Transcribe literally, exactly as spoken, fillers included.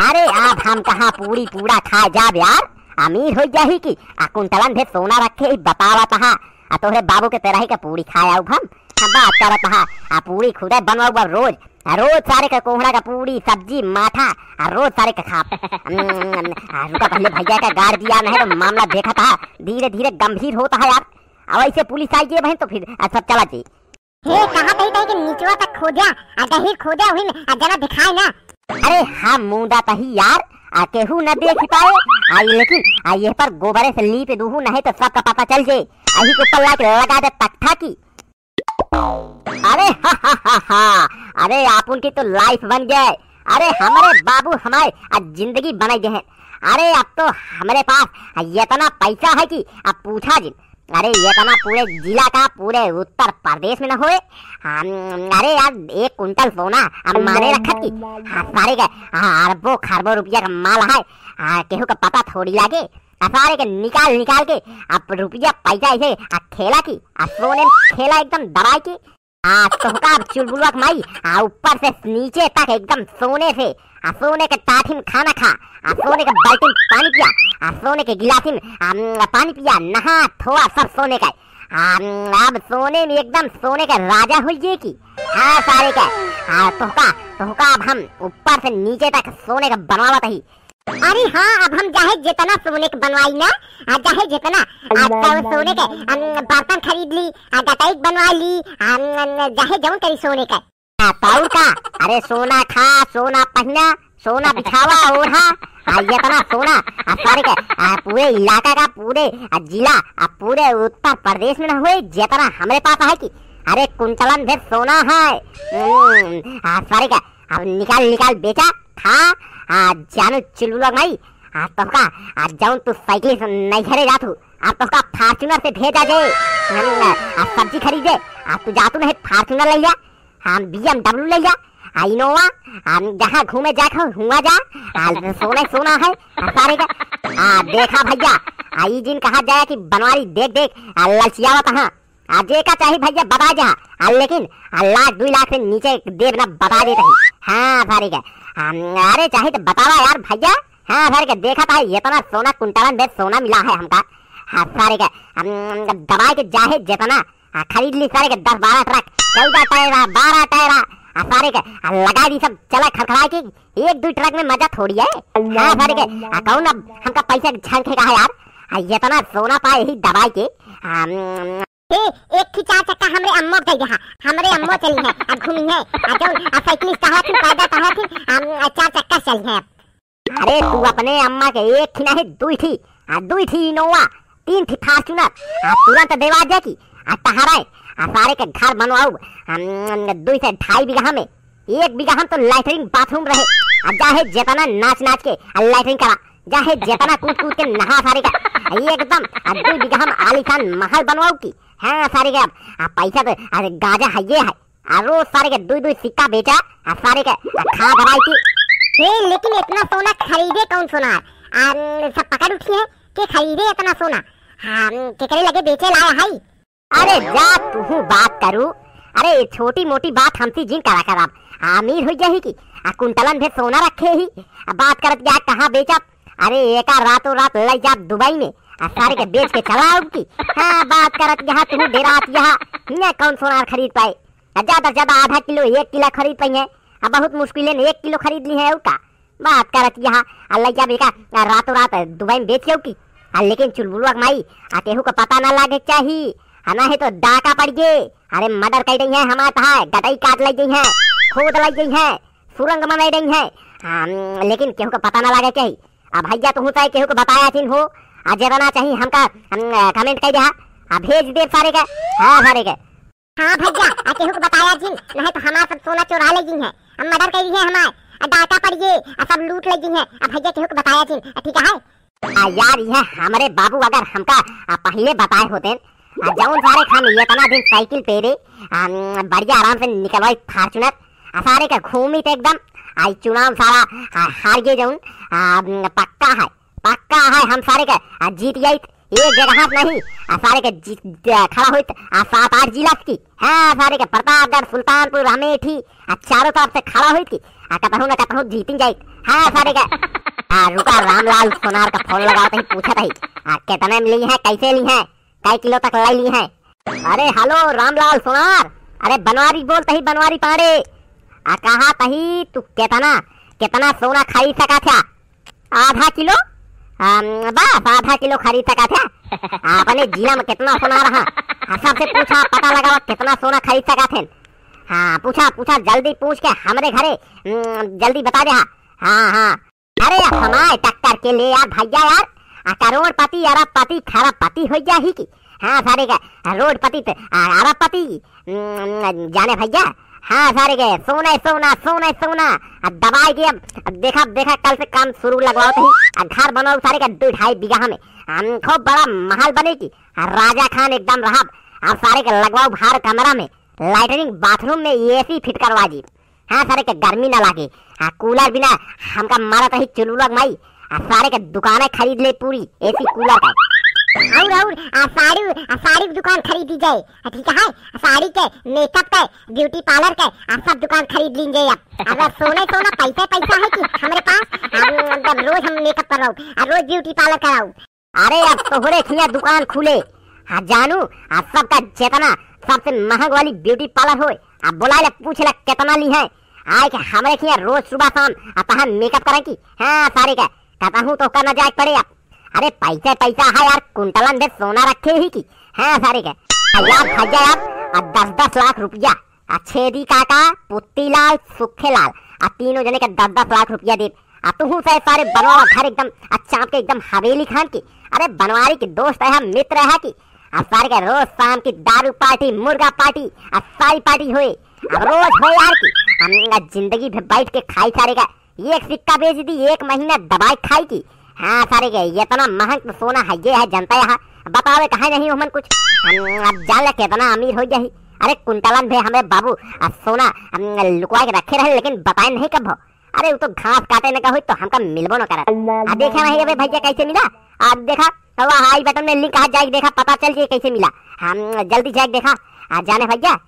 अरे, अब हम कहाँ पूड़ी पूड़ा खाए जाब यार? अमीर होइ जाही कि आ कुंटलन भे सोना रखे ही बतावत हा। आ तोहरे बाबू के तेरही का पूड़ी खाए आउब हम? हम बात करत हा। आ पूड़ी खुदे बनवाउब रोज। आ रोज सारे का कोहड़ा का पूड़ी, सब्जी, माठा, आ रोज सारे का खाब। हम्म, आ रुका पहले भैया का गाड़ दिया, नहीं तो मामला देखत हा। धीरे धीरे गंभीर होत हा यार। अब ऐसे पुलिस आई गई बहन तो फिर आ सब चला जी। हे, कहा तही तही के निचवा तक खोजा, आ गहिर खोजा, वही में आ जना दिखाए ना। अरे हाँ, मुंडा तही यार, आ केहू न देख पाए, आ लेकिन आ ये पर गोबरे से लीप दूहू, नहीं तो सबका पता चल जे। अही के ऊपर लाके लगा दे तख्ता की। अरे हा हा हा हा, अरे आपुन की तो लाइफ बन गए। अरे हमरे बाबू हमारे आ जिंदगी बनाई दे हैं। अरे अब तो हमरे पास आ इतना पैसा है कि अब पूछा जिन। अरे इतना पूरे जिला का, पूरे उत्तर प्रदेश में न होए। हम, अरे यार, एक कुंटल सोना अब माने रखत की। हाँ, सारे के, हाँ, अरबों खरबों रुपया का माल है। हाँ, केहू का पता थोड़ी लागे। आ सारे के निकाल निकाल के अब रुपया पैसा ऐसे आ खेला की, आ सोने में खेला एकदम दबाई की। आ तोहका अब चुलबुलवा के माई, आ ऊपर से नीचे तक एकदम सोने से, आ सोने के टाठी में खाना खा, आ सोने के बाल्टी में पानी पिया, आ सोने के गिलासी में, आ, म, पानी पिया, नहा धोआ सब सोने का। आ, म, अब सोने में एकदम सोने के राजा हुई जे की। हाँ सारे के, आ तोहका, तोहका अब हम ऊपर से नीचे तक सोने के बनवावत ही। अरे हाँ, अब हम चाहे जितना सोने के बनवाई ना, आ चाहे जितना, आ तो सोने के, हम बर्तन खरीद ली, आ गटई के बनवा ली, हम चाहे जौन करी सोने के। आ, तो और का? अरे सोना खा, सोना पहना, सोना बिछावा, ओढ़ा, आ इतना सोना, आ सारे के, आ पूरे इलाका का, पूरे आ जिला, आ पूरे उत्तर प्रदेश में न होए, जितना हमरे पास है कि, अरे कुंटलन भे सोना है। हम्म, आ सारे के, अब निकाल निकाल बेचा, खा, आ जानू चुलबुलवा के माई, आ तोहका, आ जौन तू साइकिल से नैहरे जात हूँ, आ तोहका Fortuner से भेजा जे, हम, आ सब्जी खरीदे, आ तू जातू नहीं Fortuner ले जा, हम BMW ले जा, आ Innova, हम जहाँ घूमे जात हो, हुआ जा, आ सोना ही सोना है, आ सारे का, आ देखा भैया, आ ई जिन कहा जाए कि बनवारी देख देख, आ ललचियावत हाँ, आ जेका चाही भैया बता जा, आ लेकिन आ लाख दुई लाख से नीचे देब ना बता देत ही। हाँ सारे के, आ, अरे चाही तो बतावा यार भैया। हाँ सारे के देखा था इतना सोना कुंटलन भे सोना मिला है हमका। हाँ सारे के, हम दबाई के चाहे जितना, आ खरीद ली सारे के दस बारह ट्रक, चौदह टायरा, बारह टायरा, आ सारे के, आ लगा दी सब चला खड़खड़ा के, एक दुई ट्रक में मजा थोड़ी है। हाँ सारे के, आ कौन अब हमका पैसा झंखे का है यार? आ इतना सोना पाए ही दबाई के, आ, ए, एक थी चार चक्का हमरे अम्मो के दे दे, हाँ, हमरे अम्मो चली है, अब घूमी है, आ जौन, आ साइकिल टहरा थी, पैदल टहरा थी, हम, आ चार चक्का चली है अब। अरे तू अपने अम्मा के एक थी नहीं, दुई थी, आ दुई थी Innova, तीन थी Fortuner, आ तुरंत देवा दे की, आ टहराए, आ सारे के घर बनवाऊ, हम, दुई से ढाई बीघा में, एक बीघा हम तो latrine bathroom रहे, आ चाहे जितना नाच नाच के, आ latrine करा, चाहे जितना कूद कूद के नहा सारे का, आ एकदम, आ दुई बीघा हम आलीशान महल बनवाऊ की, हाँ, सारे के अब, आ, पैसा तो, अरे, गाजा है ये है। आ रोज सारे के दुई दुई सिक्का बेचा, आ सारे के, आ, खा दवाई की। ए, लेकिन इतना सोना खरीदे कौन सोनार? आ, सब पकड़ उठी है, के खरीदे इतना सोना? हाँ, केकरे लगे बेचे लाया है? अरे जा, तू बात करू। अरे, ये छोटी मोटी बात हमसे जिन करा कर, आप अमीर हो जाही की, आ, कुंटलन भे सोना रखे ही, आ, बात करत या कहाँ बेचब? अरे, एका रातों रात लई जाब दुबई में, आ सारे के बेच के चला आउब की। हाँ, बात करत यहाँ तू डेरात यहाँ, हियाँ कौन सोनार खरीद पाए? आ ज्यादा से ज्यादा आधा किलो, एक किलो खरीद पाई है। आ बहुत मुश्किल है, एक किलो खरीद ली है, और का? बात करत यहाँ, आ लई जाब एका, आ रातों रात दुबई में बेच आउब की। आ लेकिन चुलबुलवा के माई, आ केहू का पता ना लागे चाही, आ ना है तो डाका पड़ गे। अरे murder कर रही है हमार तहार, गटई काट लई गई है, खोद लई गई है, सुरंग बनाई रही है। हाँ, लेकिन केहू का पता ना लागे चाही। अब भैया, तुहू चाहे केहू को बताया थिन हो, आ जेतना चाही हमका, हम, अ, comment कर दे, आ भेज दे सारे के। हाँ, सारे के। हाँ भैया, आ केहू को बताया जिन, नहीं तो हमार सब सोना चोरा ले जिन है, अब murder कर है हमार, आ डाका पड़ गे, आ सब लूट ले जिन है, आ भैया केहू को बताया जिन, आ ठीक है? आ यार, यह हमरे बाबू अगर हमका, आ, पहले बताए होते, आ, जौन सारे हम इतना दिन साइकिल पे रे, आ, बढ़िया आराम से निकलवाई Fortuner, आ, सारे के घूमी थे एकदम, आ, ई चुनाव सारा, आ, हार गए जौन, आ, पक्का है, पक्का है हम सारे के, आ, जीत जाइत, एक जगह से नहीं, आ सारे के जी-, ज-, खड़ा होइत, आ सात आठ जिला की, हाँ, सारे के प्रतापगढ़, सुल्तानपुर, अमेठी, आ चारों तरफ से खड़ा होइत की, आ कतहूँ न कतहूँ जीतिन जाइत। हाँ, सारे के, आ रुका, रामलाल सोनार का फोन लगावत ही, पूछत ही, आ कितने में ली है, कैसे ली है, कै किलो तक लै ली है? अरे हेलो रामलाल सोनार, अरे बनवारी बोलत ही, बनवारी पांड़े। आ कहत ही तू केतना, केतना सोना खरीद सकत है? आधा किलो? अम, बस आधा किलो खरीद सकत है। आ, अपने जिला में केतना सोना रहा? आ, सबसे पूछा, पता लगावा केतना सोना खरीद सकत है। हाँ, पूछा, पूछा, जल्दी पूछ के हमरे घरे, अम, जल्दी बता दे। हाँ, हाँ, हाँ। अरे अब हमारे टक्कर के ले यार भैया यार, आ करोड़पति, अरबपति, खरबपति होइ जाही की। हाँ, सारे का रोडपति त, आ, अरबपति, उम, जाने भैया। हाँ, सारे के सोना, सोना, सोना, सोना। आ दबाई के अब, अब देखा, देखा, कल से काम शुरू लगवावत ही। आ घर बनाओ सारे का दो ढाई बीघा में। हम खूब बड़ा महल बने की। आ राजा खान एकदम रहब। अब सारे के लगवाओ बाहर कमरा में, लैट्रिन बाथरूम में AC फिट करवा जी। हाँ, सारे के गर्मी ना लागे। हाँ, कूलर बिना हमका मारत रही चुलबुला के माई। आ सारे के दुकाने खरीद ले पूरी AC कूलर का। और, और, आ साड़ी, आ साड़ी की दुकान खरीदी जाए। आ ठीक है, आ साड़ी के, मेकअप के, ब्यूटी पार्लर के, आ सब दुकान खरीद लीन जाए अब। अब सोना ही सोना, पैसा ही पैसा है कि हमरे पास। अब, अब रोज हम मेकअप करवाऊ, आ रोज ब्यूटी पार्लर कराऊ। अरे अब तोहरे खिया दुकान खुले, हाँ जानू, आ सबका जेतना सबसे महंग वाली ब्यूटी पार्लर होए, आ बोलाए ला, पूछे ला केतना ली है, आए के हमरे खिया रोज सुबह शाम आ तहां मेकअप करे की। हाँ सारे का, कतहूँ तोहका न जाए पड़े अब। अरे पैसे पैसा है यार, कुंटलन भे सोना रखे ही की। हाँ सारे का, आ यार भैया यार, आ दस दस लाख रुपया, आ छेदी काका, पुत्ती लाल, सुखे लाल, आ तीनों जने के दस दस लाख रुपया दे। आ तुहू से सारे बनवावा घर एकदम, आ चाप के एकदम हवेली खान की। अरे बनवारी की दोस्त है, मित्र है की। आ सारे के रोज शाम की दारू पार्टी, मुर्गा पार्टी, आ सारी पार्टी होए। अब रोज होए यार की। हम जिंदगी भर बैठ के खाई सारे का। एक सिक्का बेच दी, एक महीना दबाई खाई की। हाँ सारे के, इतना महंग तो सोना है, ये है जनता यहाँ। बतावे कहाँ नहीं उमन कुछ। हम अब जान ला कितना अमीर हो जाही। अरे कुंटलन भे हमरे बाबू, आ सोना, हम लुकवा के रखे रहे, लेकिन बताए नहीं कब हो। अरे वो तो घास काटे न का होई तो हमका मिलबो न करत। आ देखा नहीं अबे भैया कैसे मिला। आ देखा, तो वहाँ आई बटन में लिंक आ जाए, देखा पता चल जाए कैसे मिला। हम जल्दी जाए देखा। आ जाने भैया।